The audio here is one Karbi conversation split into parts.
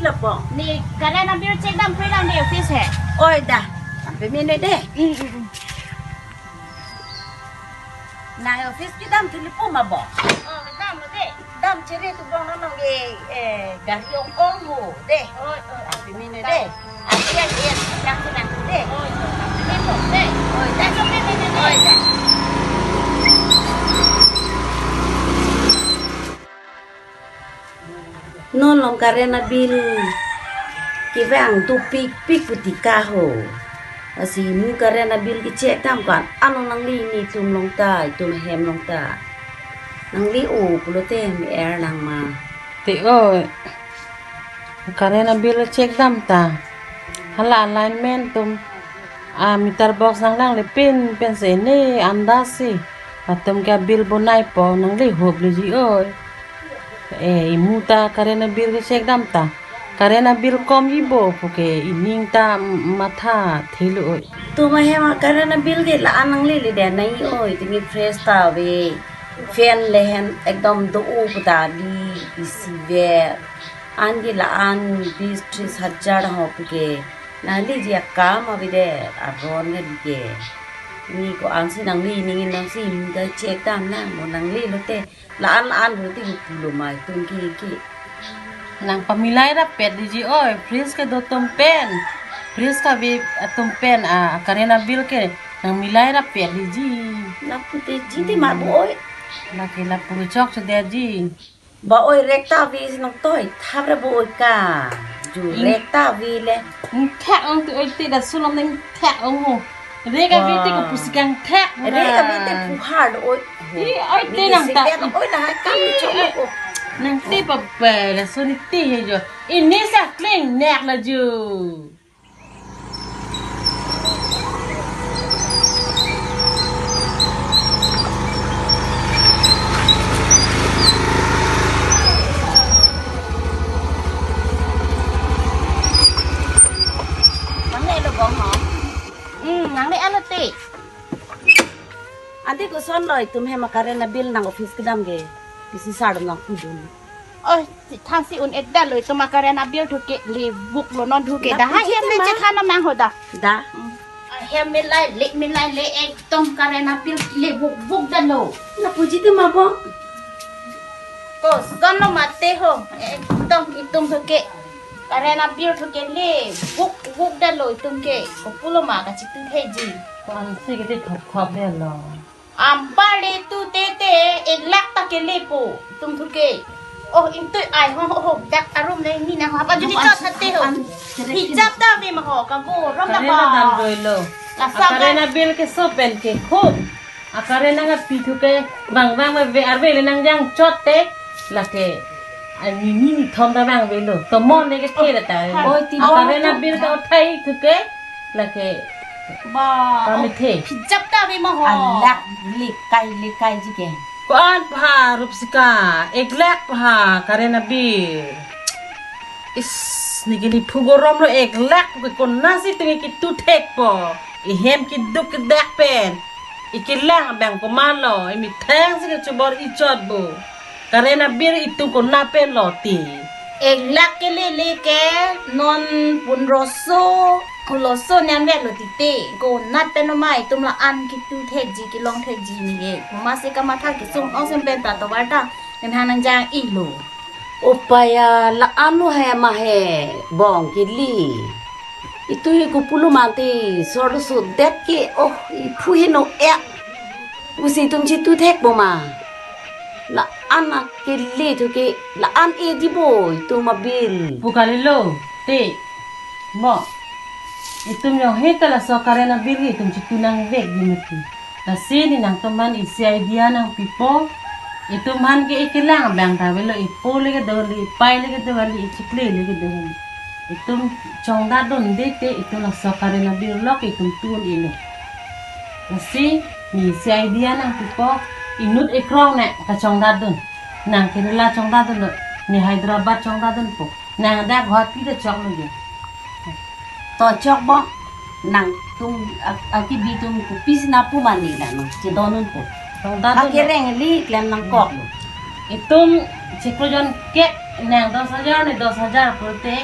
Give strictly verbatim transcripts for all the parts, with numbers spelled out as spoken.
Lapong. Ne current abill check dam pri lang de office he. Oi da. Sampai mene de. Mm, mm, mm. Nang office kedam thili po ma bo. Oh, kedam de. Dam chere tu bong nonong ke, eh, gari ong ong ho de. Oi, oi. Sampai mene de. Asia ye yang senang de. Oi, oi. Sampai mene de. Oi, da. Sampai mene de. Oi, da. Non long current abill kevang dopikpik pu ti ka ho. Lasi mu current abill ke check dam ko-an, ano nangli netum along ta, itum ahem along ta. Nangli o pulote me-er lang ma. Te o, current abill check dam ta. Hala alignment atum a meter box nanglang le pin pensi ne andas si. Atum ke abill bonai po nangli hup le ji oi. Eh, imu ta current abill ke check dam ta. Current abill kom ibo puke ining ta matha thelo oi. Itum ahem a current abill ke la-an nangli le de nai oi, tingi fresh ta ave. Fan le hen ekdom do-o puta di isi ver. An ke la-an bis tris hajar ho puke. Nangli ji akam ave de aron ke di ke. Ni ko-an si nangli ning nang si mi ta check dam nang mo nangli lote. La-an la-an lote ke pulo ma itum ke ke. Nang pamilai rapet di ji oi, fridge kedo atum pen. Fridge kave atum pen a current abill ke nang milai rapet di ji. Lapu te ji te ma bo oi. Lake lapu chokche de ji. Ba oi rek ta ave si nangtoi thap ra bo oi ka. Ju Hmm. rek ta ave le. Ingthek ong ti oi ti da sulom ingthek ong ho. Rek ave ti ko Wah. pusi kangthek. Rek ave ti puhar do oi. Ti oi ti Ni nang si ta. vet oi la hai kam Ti chok oi. ko. Nang ti pa ba la suni ti he jo. Ini sa kling nek la ju. Nangle lo bong ho? Hmm, nangle alo te. Ante koson lo itum hem a current abill nang office kedam ke. Pisi sar nang kudun. Oh, thansi un-edetlo itum a current abill thu ke le vuklo non thu ke. Lapu Dah hai ji hem te le ma. chethan mang ho da. Da. Hem milai le milai le ekdom current abill le vuk vuk detlo. Lapu ji te ma bo. Koson lo mate ho. Ekdom itum thu ke. Current abill thu ke le vuk vuk detlo itum ke. Kopulo ma kachitu the ji. Ko-an si ke te thop thop detlo. Ampar le tu te te ek lakh ta kelepo itum thu ke. Oh, ingtui ai ho ho ho dak arum le ni na ho apa juni An- chot hate ho. an- Hijab ta be ma ho ka go rom na Current ba. dam doilo. La A sa current ka. abill ke so pen ke khup. A current nang api thu ke bang bang ave arve le nangjang chot te. Lake ani ni ni thom ta bang avelo. Tomon le ke the ta. Oi, ti A current bon. abill ka uthai thu ke. Lake Ba, Kami oh, the. Hijab ta be ma ho. Alak likai likai ji ke. Ko-an pha Rupsika, ek lakh pha current abill. Is, ne ke ni phu gorom lo ek lakh ke konat si tenge kitu thekpo. Ihem kiduk kedak pen. Ikelang abang komatlo, imethang si kechobor ichot bo. Current abill itum konat pen lo ti. Ek lakh kelele ke non pundroso, kuloso nyan vek lo ti te. Konat pen lo ma itum la-an kitu thekji, kelong thekji ni ke. Masi kamatha kesung ong sem pen ta tovar ta. Nang hang nangjang ilo. Upaya la-an lo he ma he bong kili. Itu hi kupulo mati, sor sudet ke, oh, iphu hino ek. Pusi itum chitu thekpo ma. La-an akele thu ke, la-an e di bo, itum abill. Pu kalilo, te. Mo. Itum yong he ta laso current abill itum chitu nangvek di mati. Lasi ne nangtum aphan isi idea nangpipo. Itum aphan ke ikelang abang ta avelo, ipo le kedo kali, ipai le kedo kali, ichikle le kedo kali. Itum chongdat dunde te itum laso current abill lok itum tu un-elo. Lasi ne isi idea nangpipo, inut ikrong ne kachongdat dun. Nang Kerala chongdat dunlo, ne Hyderabad chongdat dunpo. Nang dak Guwahati ta choklo je. To chok bo, nangtum ak-, akibi atum kopisi na pu mani la nang chedon unpo. Chongdat dunlo. Akereng le klem nangkok. Itum chiklo jon ke Nang dos hajar ne dos hajar pulote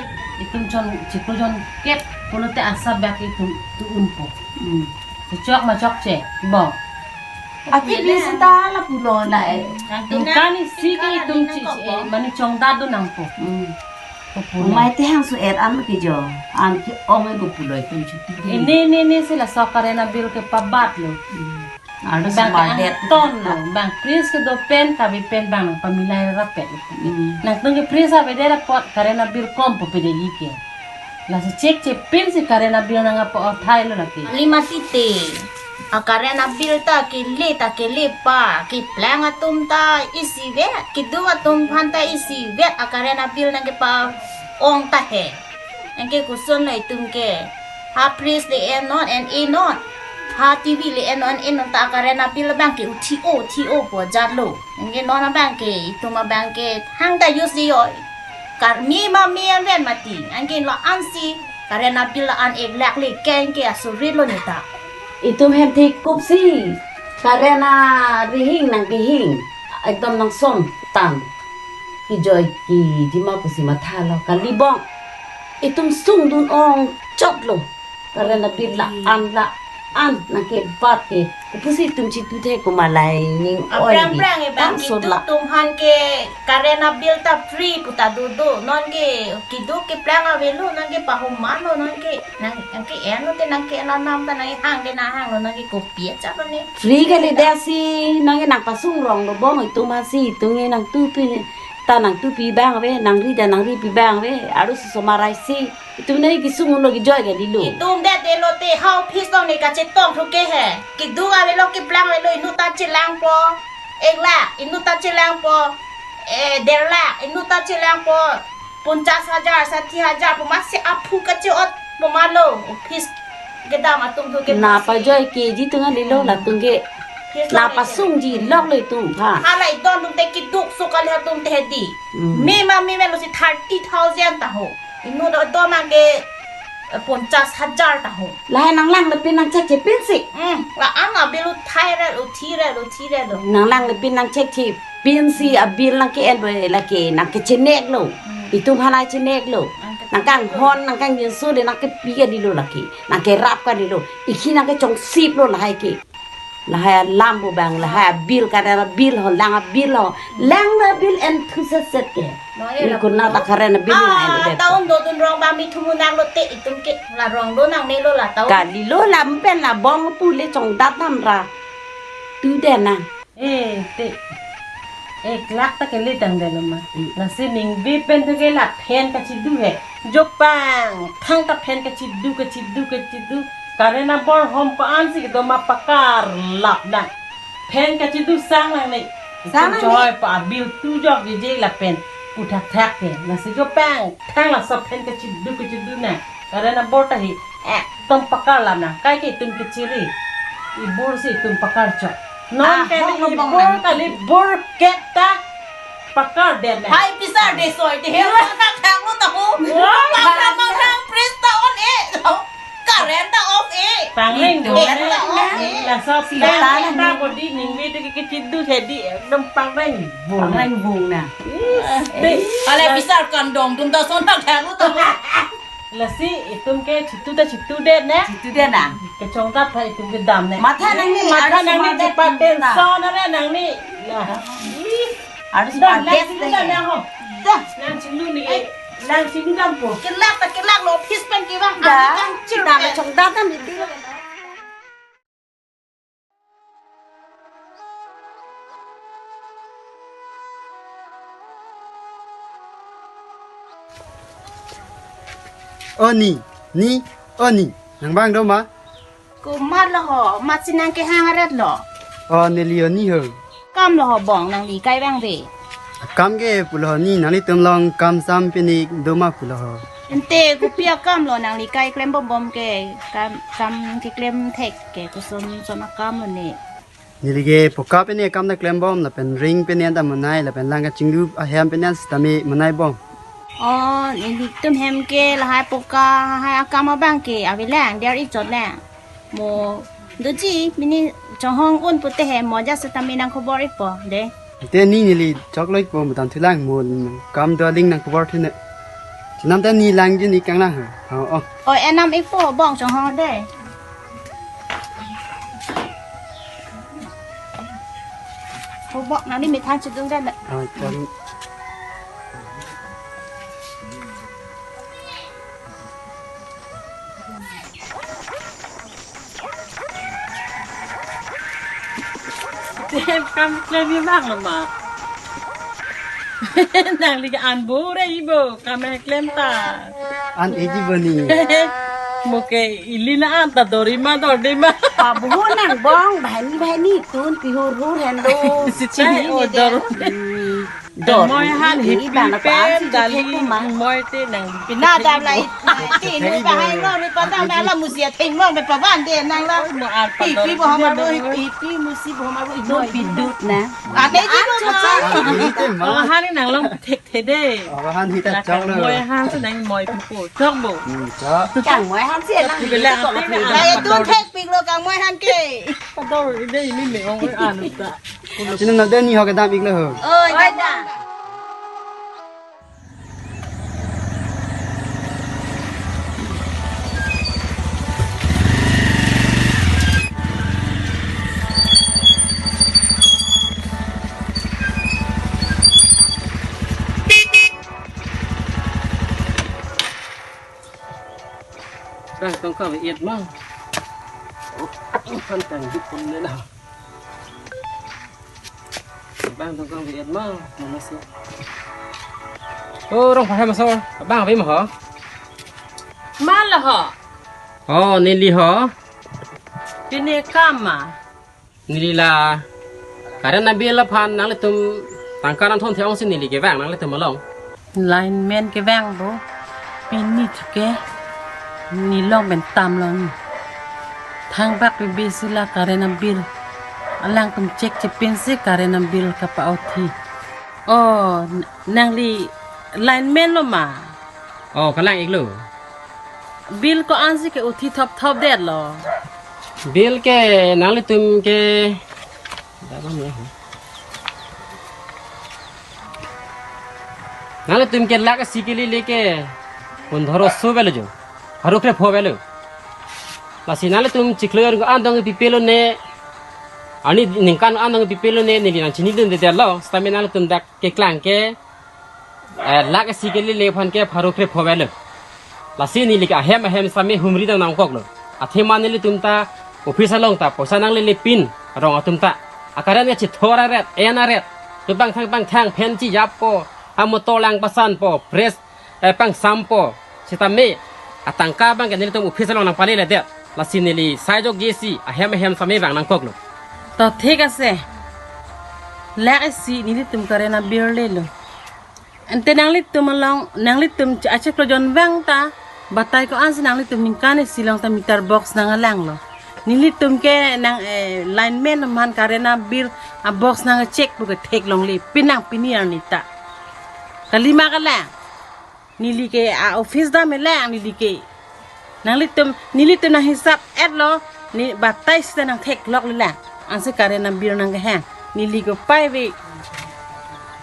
itum chon chiklo jon kep pulote asap bak itum tu unpo. Hmm. Chok ma chokche, bong. Ati bisi ta lapulo na eh. Nang tu nang kan isi ke itum chi, eh, mane chongdat do nangpo. Hmm. Populo. Mai te hang su er an ke jo. An ke ong e populo itum chuti. Ini, ini, ini si laso current bill ke pabat lo. Hmm. Alo bang smart ke det. Angton lo, bang fridge kedo pen, tapi pen bang nangpamilai rapet. Hmm. Nangtum ke fridge avedet apot current bill kompo pede ike. Laso chekche pinsi current bill nangpo-othai lo lake. Lima titi. A current bill ta kele ta kele pa. Keplang atum ta isivet. Keduk atum aphan ta isivet. A current bill nangkepa-ong ta he. Anke koson lo itum ke. Ha fridge le-en non, en-e non. Ha T V le-en non, en-e non ta current bill abang ke uthi-o, uthi-opo jat lo. Anke non abang ke, itum abang ke, hang ta use di oi. Kar mi ma mi an ven mati. Anke lo ansi, current bill an ek lakh le keng ke asurit lo neta. Itum hem thik kupsi. Current arihing nangkehing. Ekdom nangsom tang. Kejoi kejima pusi matha lo. Kali bong. Itum sungdun ong chot lo. Current bill la-an la-an nangkebat ke. Kopusi itum chituthe komat lahai ning oi. Aphrang di. Aphrang e bang kangsot keduk la. Atum aphan ke current bill ta free pu ta dodo. Non ke keduk keplang avelo, non ke pahomar lo, non ke nang, nangke-en lo te nangke-en anam ta nangkehang te nanghang lo, nangke kopi achap lo ne. Free kali desi, nangke nangpasung rong lo bong itum aphansi, itum ke nangtupi ta nangtupi abang ave, nangri ta nangripi abang ave, arloso osomar aisi. Itum nangkesung lo kejoi kali lo. Itum det de lote ha office along ne kachetong thu ke he. Keduk avelo keplang avelo inut ta chelangpo. Ek lakh, inut ta chelangpo. Eh, der lakh, inut ta chelangpo. Ponchas hajar, sati hajar, pu masi aphu kache-otpo ma lo. Office kedam atum thu ke. Nangpajoi keji atum kali lo, hmm, latum ke. Office along ne. Nangpasungji lok lo itum ha. Hala idon atum te keduk so kali atum te hedi. Hmm. Mi ma mi me lo si thirty thousand ta ho. Inut do do mang ke, eh, ponchas hajar ta ho. Lahai nanglang le pin nangchekche pinsi. Hmm, la-an a bill uthai re, uthi re, uthi re do. Nanglang le pin nangchekche pinsi a bill nangke-en ave lake nangkechenek lo. Hmm. Itum aphan nangchenek lo. Nangke- Nangkanghon, nangkangjinso le nangkepi kali lo lake. Nangkerap kali lo. Ikhi nangkechongsip lo lahai ke. Lahai alam pu bang, lahai abill, current abill ho, lang abill ho. Lang abill en thu set set ke. No, e, ini la kurna pulo. Ta current abill ini ah, en udet. Town dodun rong bang mi thumu nang lote itum ke la rong do nangne lo la town. Kali lo lam pen la bong pu le chongdat nam ra. Tu de na. Eh, te. Ek lakh ta kele tang de lo ma. Hmm. Lasi ning bi pen thu ke la fan kachidu he. Jopang, thang ta fan kachidu, kachidu, kachidu. Current aboard hom ko-ansi kedo ma pakar lap nang. Fan kachidu sang nangne. Sang nangne. Choi pa bill tu jok je je lapen. Pu thakthak ke. Lasi jopang, thang laso fan kachidu, kachidu nang. Current aboard ta hi. Ekdom pakar lap nang. Kai ke itum kechiri. Ibur si itum pakar chok. Non ah, ke hong ni lobong bor nang. Kali bor kep ta pakar det nang. Hai pisar de soi de he. Wah. Anak thang lo tahu. Wah. Mangkang mangkang fridge ta on e. Current ta off e. Pangreng do. Current ta off e. Laso sita fan nang ta ni. Bodi ning bi tu ke chidu hedi ekdom pangreng bung. Pangreng bung na. Ih, te. Ala pisar kandong dum ta son thang lo tahu. Lasi itum ke chitu ta chitu det ne. Chitu det nang. Kechongdat ta itum kedam ne. Matha nang ni, matha arus nang ni madet chepaten nang. Son are nang ni. Lah. Ih. Arus dam, madet nang chitu dam ne. Nang ho. Dah. Nang chilu ni. Eh. Nang chilu dampo. Kelak ta kelak lo office pen kevang. Da. Ami kan chir dam pen. Kechongdat dam iti. O ni, ni, o ni, nang bang do ma? Komat lo ho, mat si nangkehang aret lo. O neli o ni ho. Kam lo ho bong, nangli kai bang ve. Kam ke pulo ho ni, nanglitum along kam sam pinik do ma pulo ho. Ante kopi akam lo nangli kai klem bom bom ke, kam, kam keklem thek ke koson son akam lo ne. Neli ke poka pene akam ta klem bom, lapen ring pene ta monai, lapen lang kachinglu ahem pene sitame monai bom. O, nelitum hem ke lahai poka, lahai akam abang ke avelang, der ichot lang. Mo, doji, mini chonghong un pute he, mo ja sitame nang khobor ipo, de. Te ni neli chokloi po mutan thulang mo kam do aling nang kubor thune. Chenam te ni lang jin ik kang lang ha. Oh, oh. Oi, enam ik po bong chong ho de. Ho bong nang ni mi than chedung de. Oh, chong. Tem kam klem abang lo ma. Nangli ke an bo re ibo, kam klem ta. An eji bani. Mo ke ili na an ta dori ma dor de ma. Pabu nang bong, bahani bahani tun pihur hur hendo. Si chini o dor. Hmm. Dor, moi han ini hipi bang pen apa dali thek ma. Moi te nang. Pina dam lai. Ti nu ba hai lo ri pa dam la musi atheng lo me pa van de nang la. Mo an pa dor. Hipi bo hama ro, hipi musi bo hama ro. Dor pidut na. Ane ji bo ma. Ane ji te ma. Oh, han ni nang long thek the de. Oh, han hita chok lo. Moi han se nang moi pi po. Chok bo. Hmm, chok. Chang moi han se nang. Pibela ko ate na. Ai tu thek pik lo kang moi han ke. Pa dor ide ini me ong an ta. Sini nang deni ho kedam ik lo ho. Oi, dada. Bang tong kang et ma. Oh, kan tang di pon le na. Bang tong kang et ma, mana si. Oh, rong paham so. Bang avi ma ho? Mala ho. Oh, neli ho. Pine kama. Neli la current bill aphan nanglitum tangka nang thon the-ong si neli kevang nanglitum along. Lineman kevang bo. Pini thuke. Neli long pen tam long. Thangbak pe besi la current bill. Alangtum check chepin si current bill kapa-o thi. Oh, n-, nangli lineman lo ma? Oh, kalang ik lo. Bill ko-an si ke-uthi thop thop det lo? Bill ke nanglitum ke, nanglitum ke lakh isi ke lele ke pondhoroso avelo jo. Pharo krepho avelo. Lasi nanglitum chiklo an dong pipe lone. Ani ningkan an dong pipe lone neli nang chinidunde det lo. Sitame nanglitum dak keklang ke, eh, lakh isi ke lele aphan ke pharo krepho avelo. Lasi neli ke ahem ahem sitame humri dam nangkok lo. Athema nelitum ta office along ta poisa nanglele pin rong atum ta. Akaran ke chithor aret, en aret. Tu bang thang bang thang phen chijap po, ha motor lang pasan po, press, eh, pangsam po. Sitame atangka bang ke nelitum office along nangpalele det. Lasi neli sai jok jesi ahem ahem sitame vang nangkok lo. To thik ase. Lakh isi nelitum current bill lelo. Ante nanglitum along, nanglitum ch-, achiklo jon vang ta, batai ko-an si nanglitum ningkan isi along ta meter box nanglang lo. Nelitum ke nang, eh, lineman man current bill abox nang check pu ke theklongle, pinang pini arni ta. Kalima kalang. Neli ke a-office dam lang neli ke. Nanglitum, nelitum nanghisap et lo, ne batai sita nangtheklok le lang. Ansi current bill nangkehang. Neli ko pai ve.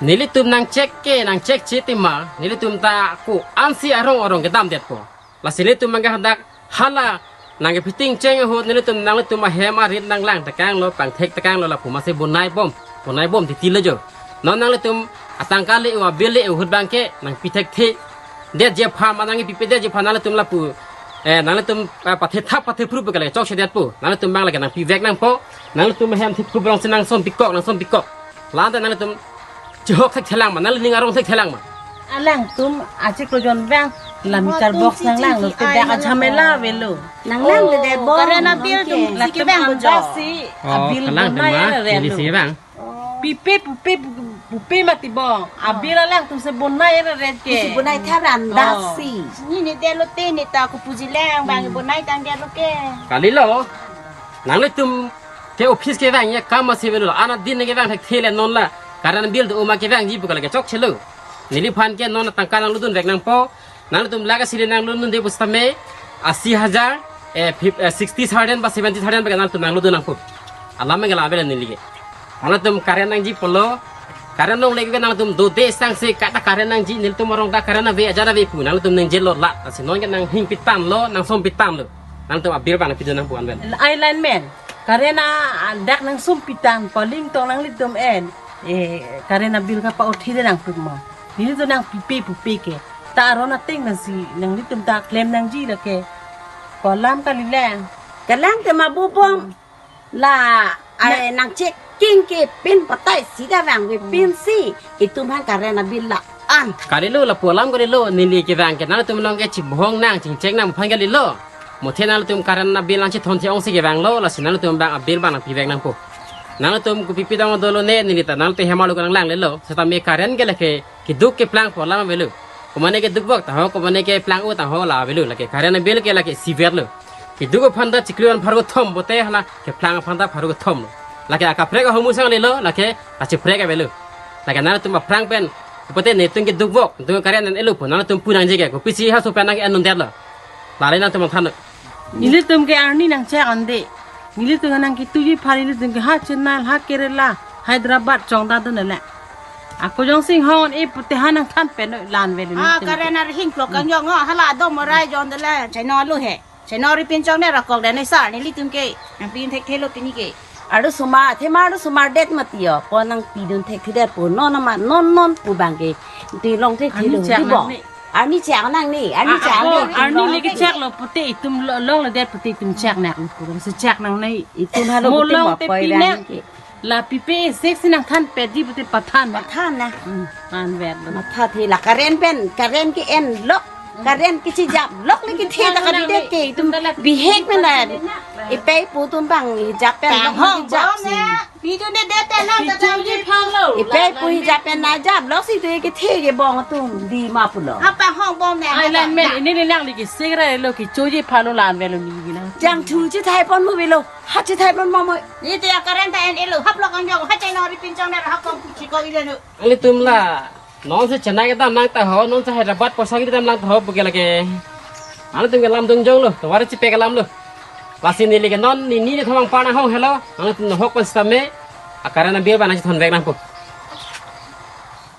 Nelitum nang check ke, nang check che tema. Nelitum ta ko-an si arong arong kedam detpo. Lasi nelitum mangga hadak hala nangkephiting cheng ahut nelitum nanglitum ahem arit nanglang tekang lo, pangthek tekang lo lapu masi bonai bom. Bonai bom titi lo jo. Non nanglitum atangka le-o, bill le-o ahut bang ke nangpi thekthe detji aphan, ma nangkepipe detji aphan nanglitum lapu, eh, nanglitum, eh, pathe thap pathe phrup ke le chokche detpo. Nanglitum bang lake nangpivek nangpo. Nanglitum ahem thip kubrong si nangsom pikok, nangsom pikok. La-an ta nanglitum chihok thekthelang ma, nangli ning arong thekthelang ma. Alangtum achiklo jon vang la meter box nanglang lo, te dak ajhamela avelo. Nanglang de de bong. Current bill atum si kevang bo jo. Si, oh, a-bill kalang bonai tema, ere neli lo. Si vang. Pipe pupe pupe mati bong. A-bill alangtum si bonai ere ret ke. Si bonai tharan das si. Ni ni delo te ni ta kupuji lang bang bonai tang delo ke. Kali lo. Nanglitum ke office kevang ya kam masi avelo, ana din kevang thekthe le non la current bill do-o ma kevangji pu ke lake chokchelo. Neliphan ke non tangka nangludun vek nangpo. Nanglitum lakh isi le nangludunde pusitame asi hajar, eh, fif-, eh, sixty thousand ba seventy thousand ba nanglitum nangludun nangpo. Alam ke la avelo neli ke. Nanglitum current nangji pulo, Current longle ke nangtum dode sangse kata current nangji, nelitum arong ta current ave, ajat ave pu nangtum nangje lo la. Lasi non ke nanghing pitan lo, nangsum pitan lo. Nangtum abill abang nangpidun nangpo anvet. Ai lineman, current a, a dak nangsum pitan, po ling tong nanglitum en. Eh, current abill kapa-o thide nangtum mo. Nelitum nangpipe pupe ke. Ta aron ateng nangsi, nanglitum ta klem nangji lake. Ko alam kalilang. Kalang te ma bubong. La, ai nang checking ke pin patai sida vangve pinsi. Itum aphan current abill la-an. Kalilo, lapu alam kalilo, neli kevang ke nangtum along ke chibohong nang, chingchek nang aphan kalilo. Muthe nangtum current abill nangchethon the-ongsi kevanglo, lasi nangtum abang abill abang nangpivek nangpo. Nangtum kopi pi tong dolo ne, neli ta nangtum hem arlo ko nanglanglelo. Setame current ke lake keduk keplang pu alam avelo. Komane keduk vok ta ho, komane keplang-o ta ho, la avelo. Lake current abill ke lake severe lo. Keduk aphan ta chiklo an pharo kethom pote hala keplang aphan ta pharo kethom lo. Lake akaprek ahormu sang lelo, lake kachiprek avelo. Lake nangtum aphrang pen, pote netum keduk vok, netum current en-elo pu nangtum pu nangji ke, kopisi haso pen nang en-un detlo. Lale nangtum than. Nelitum ke arni nangchek ande. Nelitum nangkituji aphan nelitum ke ha Chennai, ha Kerala, Hyderabad chongda dun le. Ako jongsi hong-e pute ha nangthan pen la-an avelo. Ha, nelitum ke. Current arhing plok kangjong ngo, hala do morai jong dele. Cheno lo he. Cheno ri pinchong ne rakok dan ne sar nelitum ke. Nangpidun thekthelo pini ke. Arlo sumar, thema arlo sumar det mati yo. Po nangpidun thekthe det po non ma non non pu abang ke. Ti long thekthelo. Arni chek di bo. Nangne. Arni chek nangne, arni chek nangne. Ah, ako, arni lagi chek lo pute itum lo, longle det pute itum chek nang pu. Si chek nangne. Itum halo mo pute long mo te poi pi bang ne. Ke. La pipe sek si nangthan pedi pute pathan. Pathan na. Hmm, than ver lo. Matha the la current pen, current ke en lo. Current ke chijap lok le kethe ta kadi det ke itum bihek pen na. Ipei pu atum abang hijap pen tang lo hong hijap bom si. Ne. Video ne det te nang ta jam ji phan lo. Ipei pu hijap pen na jap lok si tu kethe kebong atum di ma pulo. Apa hong bom ne. Ai lineman, ini ni nang lagi segera lo kechoji phan lo la-an avelo ni gina. Jangthu chethai pon mo avelo. Ha chethai pon mo mo. Ni te current ta en-elo. Hap lok angjong ha Chennai ri pinchong ne hap kong chiko ile lo. Nangtum la. Non si Chennai kedam nang ta ho, non si Hyderabad poisa kedam nang ta ho, pu ke lake. Nangtum ke lam dungjong lo, tovar chipek alam lo. Lasi neli ke non, neli neli thomang parna hong helo, nangtum nahok pen setame, a current abill abang nangchethon vek nangpo.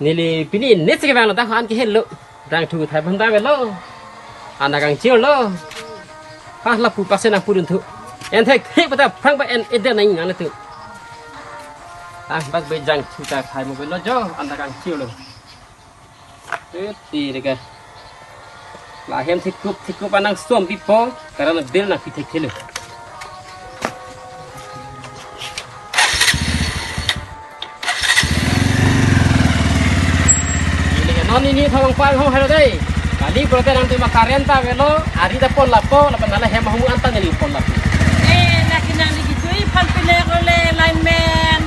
Neli pini net si kevang lo ta ho an ke helo. Jangthu thai bhanda avelo. An ta kangchir lo. Ha lapu pasen nangpudun thu. En thekthe pata aphrang ba en-edet nang nangtum. Ah, bak be jangthu ta thai mo avelo jo, an ta kangchir lo. Eh, ti de ke. Lahem thikup thikup an nangsum pipo, current abill nangpi thekthelo. Neli non neli thomang par hong helo dei. Kali pulote nangtum ma current ta avelo, ari ta pon lapo, lapen hala hem ahormu an ta neli pon lapo. Eh, lake nang lagi jui phan pine ko le lineman.